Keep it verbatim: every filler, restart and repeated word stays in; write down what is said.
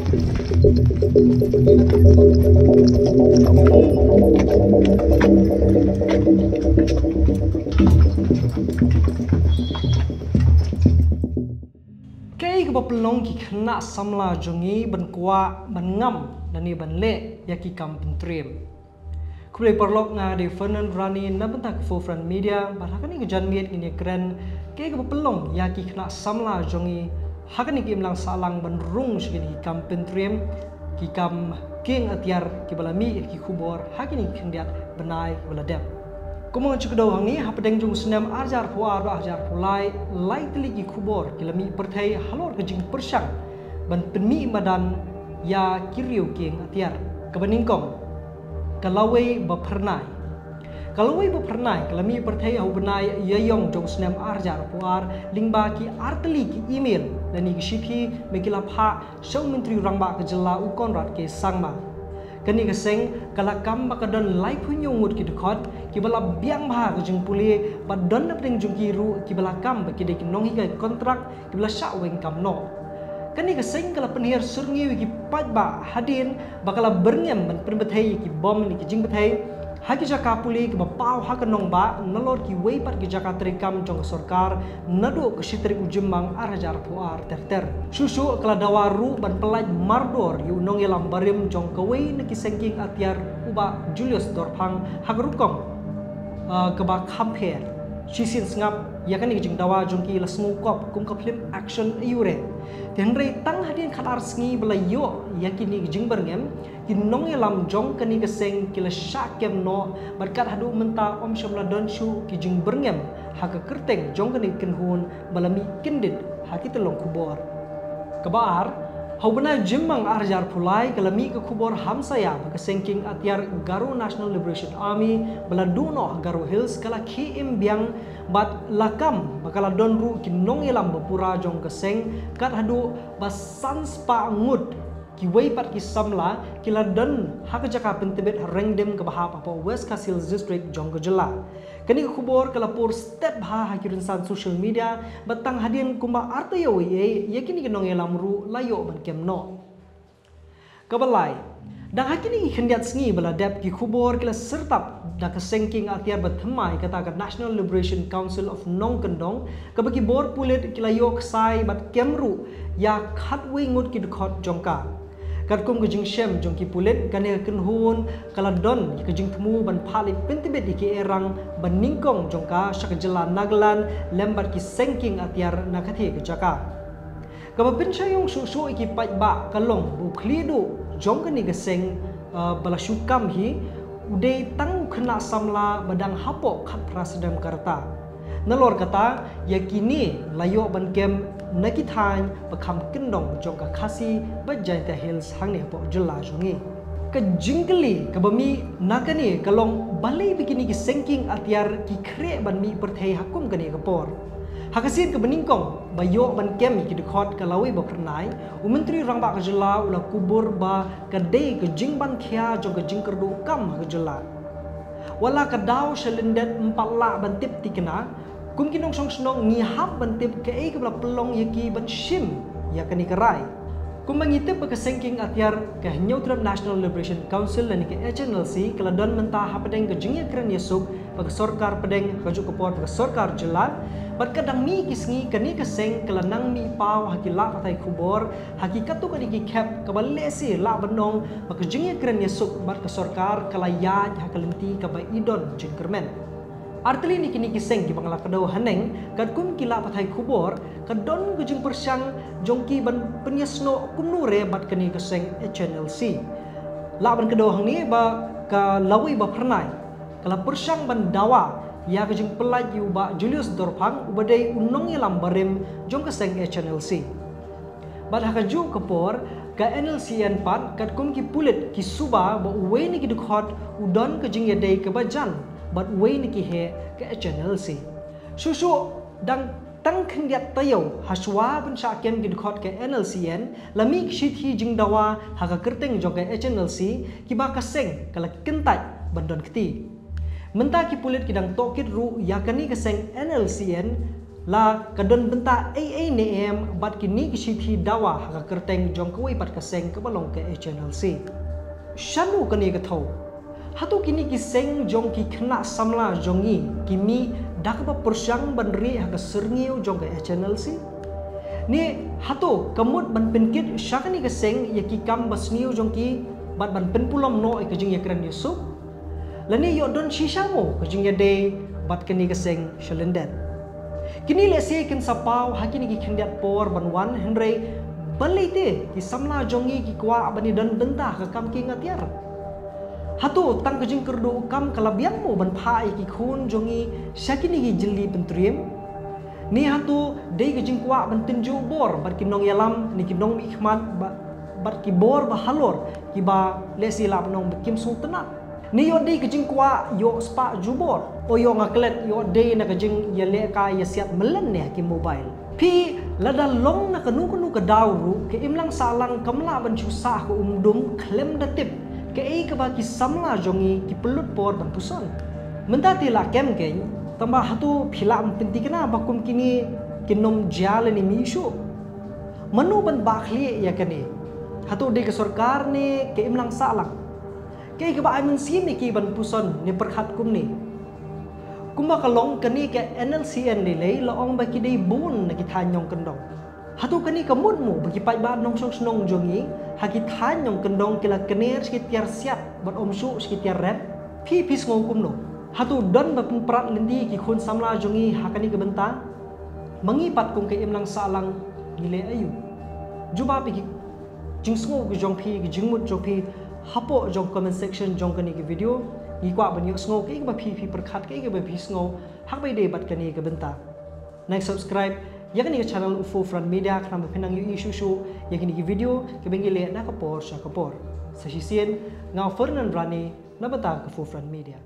Kaei kaba pynlong ki khynnah samla jong ngi ban kwah, ban ngam, lane ban leh ïa ki kam pyntriem? Khublei paralok, nga dei Fernand Rani na bynta ka Forefront Media. Bad ha kane ka janmiet ngin ïakren kaei kaba pynlong ïa ki khynnah samla jong ngi ha kane ka imlang sahlang ban rung sha kine ki kam pyntriem, ki kam kieng atiar kiba la mih ha ki khubor ha kine ki khyndiat bnai kiba la dep. Kumba ngan shu kdew hangne, hapdeng jong u snem ar hajar arphew ar bad ar hajar arphew lai, lai tylli ki khubor ki la mih pyrthei halor ka jingpyrshang ban pynmih madan ïa ki riew kieng atiar. Kaba nyngkong, ka lawei ba phyrnai. Ka lawei ba phyrnai ka la mih pyrthei ha u bnai Ïaïong jong u snem ar hajar arphew ar, lyngba ki ar tylli ki email lane ki shithi ba ki la phah sha u Myntri Rangbah ka jylla, u Conrad K Sangma. Kane ka seng ka la kam ba ka don laiphew hynñiew ngut ki dkhot kiba la biang bha ha ka jingpule, bad don napdeng jong ki ruh kiba la kam ba ki dei ki nonghikai kontrak kiba la shah weng kam noh. Kane ka seng ka la pynhiar syrngiew ïa ki paidbah hadien ba ka la byrngem ban pynbthei ïa ki bom ne ki jingbthei ha ki jaka pule kiba paw ha ka nongbah, nalor kiwei pat ki jaka treikam jong ka sorkar, naduh ka shi tarik u Jymmang ar hajar arphew ar ter ter. Shuh shuh ka la dawa ruh ban pyllait mardor ïa u nongïalam barim jong kawei na ki seng kieng atiar, u Bah Julius Dorphang, ha ka rukom, ah, kaba kham pher. Shisien sngap ïa kane ka jingdawa jong ki la sngewkop kum ka phlim action aiu re. Te hynrei tang hadien khatar sngi ba la ïoh ïa kine ki jingbyrngem, ki nongïalam jong kane ka seng ki la shah kem noh, bad kat haduh mynta ym shym la don shuh ki jingbyrngem ha ka kyrteng jong kane ka kynhun ba la mih kyndit ha ki tyllong khubor. Kaba ar, ha u bnai Jymmang ar hajar arphew lai ka la mih ka khubor hamsaïa ba ka seng kieng atiar Garo National Liberation Army ba la duh noh ha Garo Hills ka la khie im biang, bad la kam ba ka la don ruh ki nongïalam ba pura jong ka seng, kat haduh ba san spah ngut. Kiwei pat ki samla ki la don ha ka jaka pyntbit ha Rengdim kaba hap hapoh West Khasi Hills District jong ka jylla. Kane ka khubor ka la pur stet bha ha ki rynsan social media, bad tang hadien kumba ar taïew ïa kine ki nongïalam ruh la ïoh ban kem noh. Kaba lai, dang ha kine ki khyndiat sngi ba la dep, ki khubor ki la syrtap da ka seng kieng atiar ba thymmai, kata ka National Liberation Council of Nongkyndong, kaba ki bor pulit ki la ïoh ksai bad kem ruh ïa khatwei ngut ki dkhot jong ka. Katkum ka jingshem jong ki pulit, kane ka kynhun ka la don ka jingthmu ban phah leit pyntbit ïa ki erang ba nyngkong jong ka sha ka jylla Nagaland lem bad ki seng kieng atiar na katei ka jaka. Kaba pynshai ïong shuh shuh ïa ki paidbah ka long ba u khlieh duh jong kane ka seng, ah, ba la shu kam hi, u dei tang u khynnah samla ba dang hapoh khatphra snem ka rta. Nalor kata, ïa kine la ïoh ban kem na ki thaiñ ba kham kyndong jong ka Khasi bad Jaintia Hills hangne hapoh jylla jong ngi. Ka jingkylli kaba mih na kane ka long balei ba kine ki seng kieng atiar ki khreh ban mih pyrthei ha kum kane ka por. Ha ka sien kaba nyngkong ba ïoh ban kem ïa ki dkhot ka lawei ba phyrnai, u Myntri Rangbah ka jylla u la kubur ba ka dei ka jingban khia jong ka jingkyrduh kam ha ka jylla. Wat la ka daw sha lyndet ym pat lah ban tip tikna, kum ki nongshong shnong ngi hap ban tip kaei kaba la pynlong ïa ki ban shim ïa kane ka rai. Kumba ngi tip ba ka seng kieng atiar ka Hynñiewtrep National Liberation Council lane ka H N L C ka la don mynta hapdeng ka jingïakren ïasuk bad ka sorkar pdeng, ha kajuh ka por bad ka sorkar jylla, bad ka dang mih ki sngi kane ka seng ka la nang mih paw ha ki lad pathai khubor, ha ki katto katne ki khep, kaba lehse lah ban ong ba ka jingïakren ïasuk bad ka sorkar ka la ïaid ha ka lynti kaba i don jingkyrmen. Artylli na kine ki seng kiba nga la kdew haneng, katkum ki lad pathai khubor, ka don ka jingpyrshang jong ki ban pynïasnoh kumno re bad kane ka seng H N L C. Lah ban kdew hangne ba ka lawei ba phyrnai ka la pyrshang ban dawa ïa ka jingpyllait ïa u Bah Julius Dorphang, uba dei u nongïalam barim jong ka seng H N L C. Bad ha kajuh ka por, ka N L C N pat, katkum ki pulit, ki suba ba uwei na ki dkhot u don ka jingïadei kaba jan bad uwei na ki heh ka H N L C. Shuh shuh dang tang khyndiat taïew ha shuwa ban shah kem ki dkhot ka N L C N, la mih ki shithi jingdawa ha ka kyrteng jong ka H N L C, kiba ka seng ka la kyntait ban don kti. Mynta ki pulit ki dang tohkit ruh ïa kane ka seng N L C N, La ka don bynta ei ei ne em bad kine ki shithi dawa ha ka kyrteng jong kawei pat ka seng kaba long ka H N L C? Shano kane ka thew? Hato kine ki seng jong ki khynnah samla jong ngi ki mih da kaba pyrshang ban rieh ha ka syrngiew jong ka H N L C? Ne hato ka mut ban pynkit sha kane ka seng ïa ki kam ba sniew jong ki bad ban pynpulom noh ïa ka jingïakren ïasuk? Lane ïoh don shisha mo ka jingïadei bad kane ka seng sha lyndet? Kine lehse kin sa paw ha kine ki khyndiat por ban wan, hynrei balei te ki samla jong ngi ki kwah ban ïadon bynta ha ka kam kieng atiar? Hato tang ka jingkyrduh kam ka la biang mo ban phah ïa ki khun jong ngi sha kine ki jylli pyntriem? Ne hato dei ka jingkwah ban tynjuh bor bad ki nongïalam ne ki nongmihkhmat ba, bad ki bor ba halor kiba lehse lah ban ong ba kim sngewtynnat? Ne ïoh dei ka jingkwah ïoh spah jubor? O ïoh nga klet ïoh dei na ka jingïalehkai ïasiat mlien ne ha ki mobile. Phi, lada long na kano kano ka daw ruh ka imlang sahlang kam lah ban shu sah ka umdum khlem da tip kaei kaba ki samla jong ngi ki pynlut por ban puson. Mynta te la kem keiñ, tangba hato phi lah ban pynthikna ba kum kine kin ym jia lane mih shuh? Mano ban bah khlieh ïa kane? Hato dei ka sorkar ne ka imlang sahlang? Kaei kaba ai mynsiem ïa ki ban puson ne pyrkhat kumne? Kumba ka long kane ka N L C N lei lei la ong ba ki dei bun na ki thaiñ nongkyndong. Hato kane ka mut mo ba ki paidbah nongshong shnong jong ngi ha ki thaiñ nongkyndong ki la kner sha ki tiar siat bad ym shuh sha ki tiar rep? Phi, phi sngew kumno? Hato don ba pynprat lynti ïa ki khun samla jong ngi ha kane ka bynta? Ma ngi pat kum ka imlang sahlang ngi leh aïu? Jubab ïa ki jingsngew ki jong phi, ki jingmut jong phi hapoh jong comment section jong kane ka video. Ngi kwah ban ïohsngew kaei kaba phi, phi pyrkhat, kaei kaba phi sngew ha kaba ïadei bad kane ka bynta. Nang subscribe ïa kane ka channel u Forefront Media khnang ba phin nang ïohi shuh shuh ïa kine ki video kiba ngi leh na ka por sha ka por. Sa shisien, nga u Ferdinand Brani na bynta ka Forefront Media.